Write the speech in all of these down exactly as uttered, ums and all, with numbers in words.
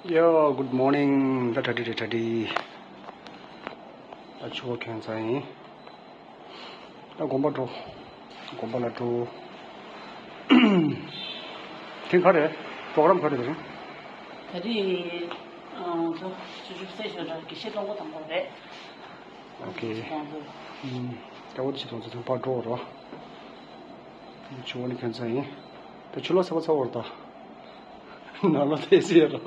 ཡ། Good morning། ད་གྲ་སྒྲིག་རེད། གྲ་སྒྲིག་ད་ཕྱུ་པ་གྱོན་ཚར་ཡིན། ད་དགོན་པ་འགྲོ། དགོན་པ་ལ་འགྲོ། ཐེངས་ག་རེ། པྲོ་གྲམ་ག་རེ་རེད། ད་རེས་ང་ཚོ་ཆུ་ཤུགས་སེ་ཞོ་འདྲ་དགེ་བཤེས་གཏོང་སྒོ་དང་པོ་རེད། ཨོ་ཁེ། ཁོང་ཚོ། ཨུམ། ད་འོ་དེ་ཆེ་གཏོང་ཚོ་ཐེངས་པར་འགྲོ་རོགས། ཆུ་བོ་ནི་གྱོན་ཚར་ཡིན། ད་ཆུ་ལོག་ཚ་པོ་ཚ་པོ་རེད་ད། ནང་ལོགས་ཐེ་སི་ཡོད་ར།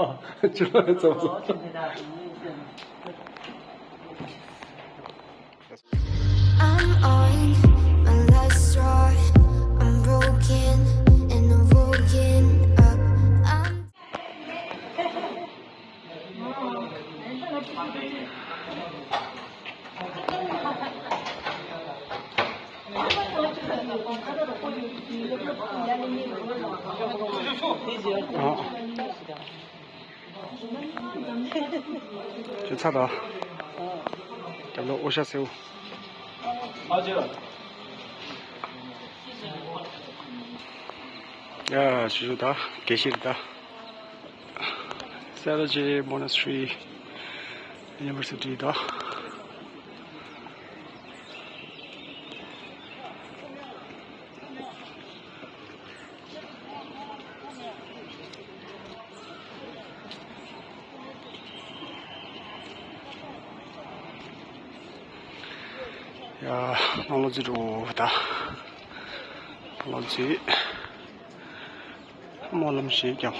ཆུ་ལོག་ཚ་པོ་ཚ་པོ། I'm on my last straw. I'm broken and I'm woken up. I'm ཁྱོད་ཚ་དང་། རྒྱབ་ལོགས་ཨོ་ཤ་སེའུ། ཡ། ཞུ་ཞུ་ད་དགེ་བཤེས་ད། Selaje Monastery University ད། ཡ། ནང་ལོགས་འཛུལ་འགྲོ་ད། ནང་ལོགས་འཛུལ། སྨོན་ལམ་ཞིག་བརྒྱབ།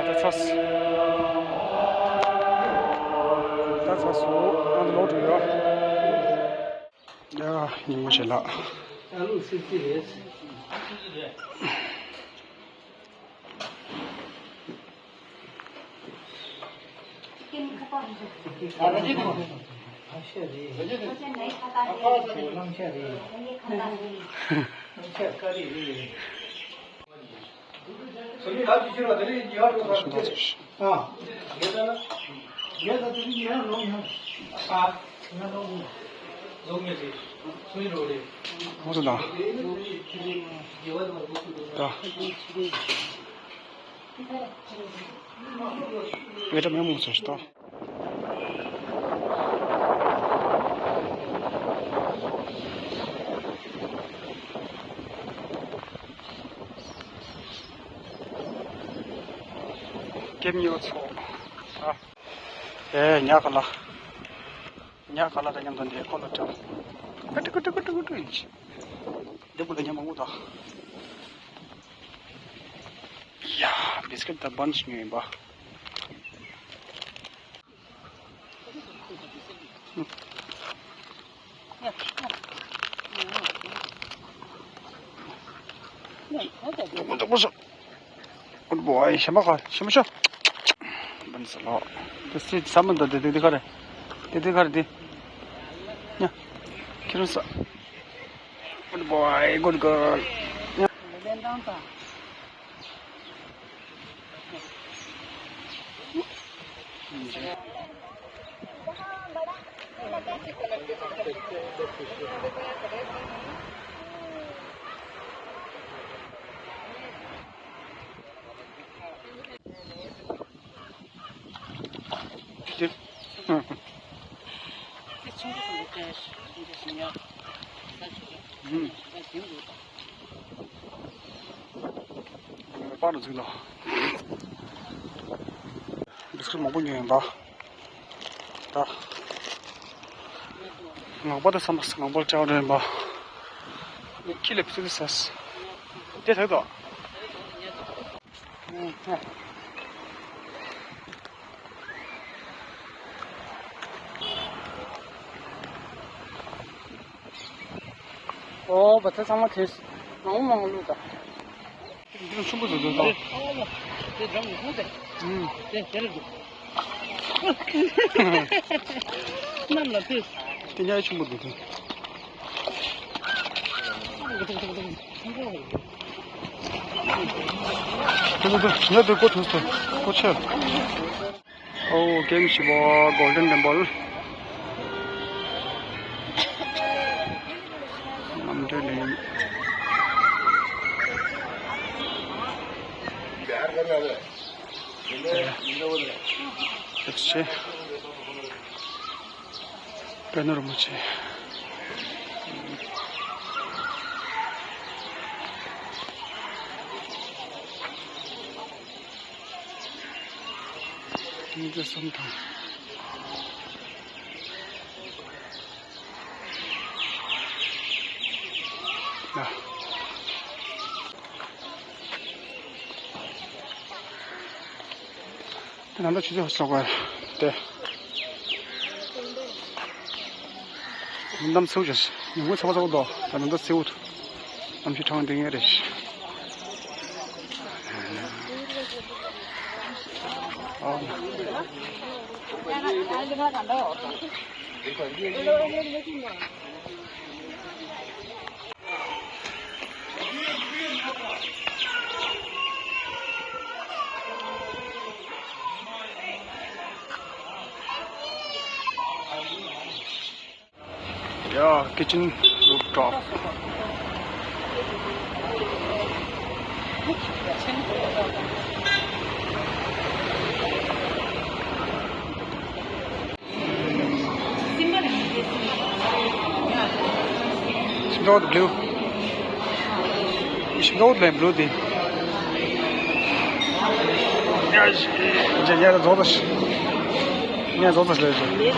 ད་ཚར་སོང་། ད་ཚར་སོང་། ཨ་ནི་ལོག་འགྲོ་ཡ། ཡ། ཉིན་མོ་ཞིག་ལ། ཨ་ལུ་སིག་སི་རེད། ཨ། ཁོང་ཚོ་དང་། ད། དཔེ་ཁྲ་མེད་མོ་ཚོ་ཞིག་ད། སྐྱེམས་ཉོ་ཚོ། ཨ། ཨེ། ཉག་ག་ལ། ཉག་ག་ལ་དང་མཉམ་དུ་འདི་ཁོ་ལ་སྤྲད། ཀ་ཀྲི་ཀ་ཀྲི་ཀ་ཀྲི་ཀ་ཀྲི་ཡིན་ཞིང་། འདི་བུ་ལ་ཉ་མང་པོ་དང་། ཡ། བི་སི་ཀེ་ཊི་དང་བན་ཞིག་ཉོས་ཡིན་པ། Good boy. ཞེ་མ་ག་ཞེ་མ་ཤོ། ཟེར་ལོ། དེ་སི་ཟ་མ་འདུག་དེ་དེ་དེ་ག་རེད། དེ་དེ་ག་རེད་དེ། ཉ། ཁྱེད་རང་ཟ། Good boy, good girl. ཉ། པར་འཛུགས་ལ། བི་སི་ཀིཊ་མང་པོ་ཉོས་ཡིན་པ། ད། ངག་པ་དང་བསམ་པ་ངག་པར་བཅར་འགྲོ་ཡིན་པ། ཁྱི་ལ་བི་སི་ཀིཊ་ཟས། དེ་ཐག་ཏོ། ཨོ་བ་ཚ་ཚང་མ་དེས་མང་པོ་མང་པོ་བླུགས་ད། འདི་ཆུང་པོ་བཟོ་བཟོ་དང་། དེ་འགྲམ་ནས་ཧུ་དེ། ཨུམ། དེ་དེ་རེད་འདུག་གནམ་ལ་ཕེབས། དེ་ཉག་ཆུང་པོ་འདུག་དེ། དེ་དེ་དེ་ཉག་དེ་ཀོ་ཐུག་སྟེ་ཀོ་ཆེ། ཨོ་ཀེམ་ཞི་བ་Golden Temple། རྣམ་གྲོལ་གླིང་། ཨེ། ཨེ་ཆེ། པད་ནོར་རིན་པོ་ཆེ། ཏིང་འཛིན་གསུམ་དང་། ཡ། དེ་ནང་ད་ཆུ་ཚོད་ཧ་སོག་པ་དེ། ཉིན་གཏམ་སེའུ་བྱས། ཉིན་གུང་ཚ་བ་ཚ་བ་འདུག་ད་ནང་ད་སེའུ། གནམ་གཤིས་གྲང་བདེ་ངེས་རེད། ཨ། Yeah, kitchen rooftop. Simple blue. Simple blue དེ། ཡ་ཡ་ཡ་བཟོ་ད་ཤི། ངས་བཟོ་ད་ཤི་ལས་ཤི།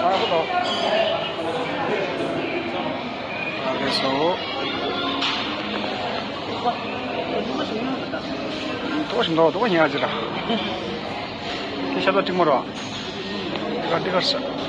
ཨ་ཁུ་ཐོག་ཨ་ཁེ་སོ། ཏོག་ཞིམ་འདུག་ཏོག་ཉལ་ཅི་ར། དེ་ཤ་ཏོག་ཏིག་མོ་ར། འདི་ག་འདི་ག་ས།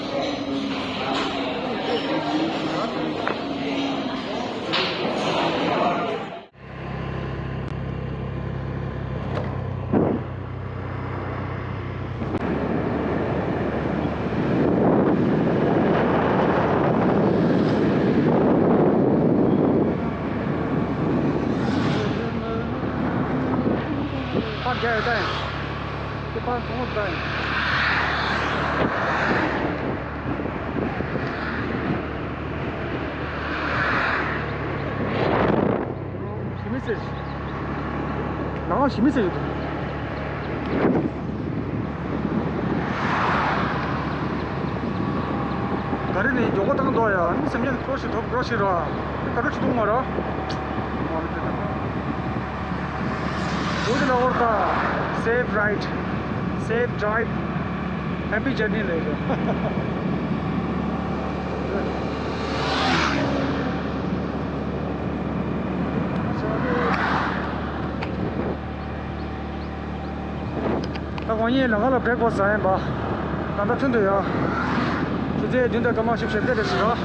ཞི་མི་ཟེར། ནང་ཞི་མི་ཟེར་ཡོད་དོ། ག་རེ་ནས་མགྱོགས་པོ་བཏང་འདུག་ཡ། ཨ་ནི་སེམས་ཅན་འགྲོ་ཞིག་ཐོབ་འགྲོ་ཞིག་ར། ག་འགྲོ་ཞིག་འདུག་མ་ར། འོ་ལེ་ཏེ་ད། འོ་ཏེ་ལ་འོར་ད། Safe ride, safe drive, happy journey ལས་རེད། ངས་ལམ་ཁ་ལ་བྲེག་ཕ་སི་ཟ་ཡིན་པ། ད་ལྟ་ཐོན་འདུག་ཡ། དུས་ཚོད་བདུན་དང་སྐར་མ་བཞི་བཅུ་ཞེ་བརྒྱད་རེད་ཟེར་ར།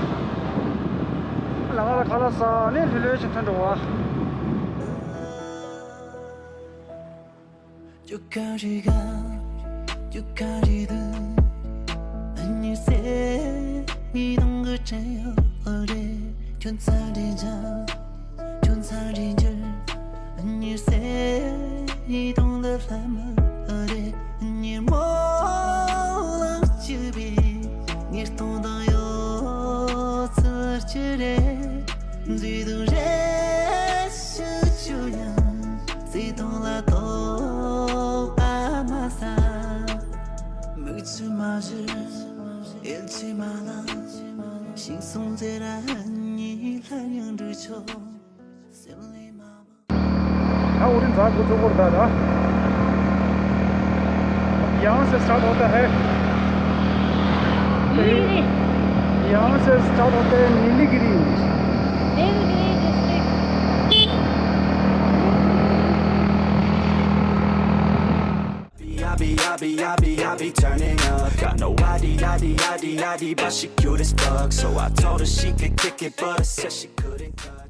ལམ་ཁ་ལ་ཁ་ལག་ཟ་ནས་ལྷོད་ལྷོད་ཅིག་ཐོན་འགྲོ་བ། ད་འུ་རིན་ཛ་གོ་ཚོ་གོར་ད་ད། यहाँ से start होता है। यहाँ से start होता है Nilgiri. Nilgiri district. I be, I be, I be, I be turning up. Got no I D, I D, I D, I D, but she cute as fuck. So I told her she could kick it, but I said she couldn't cut.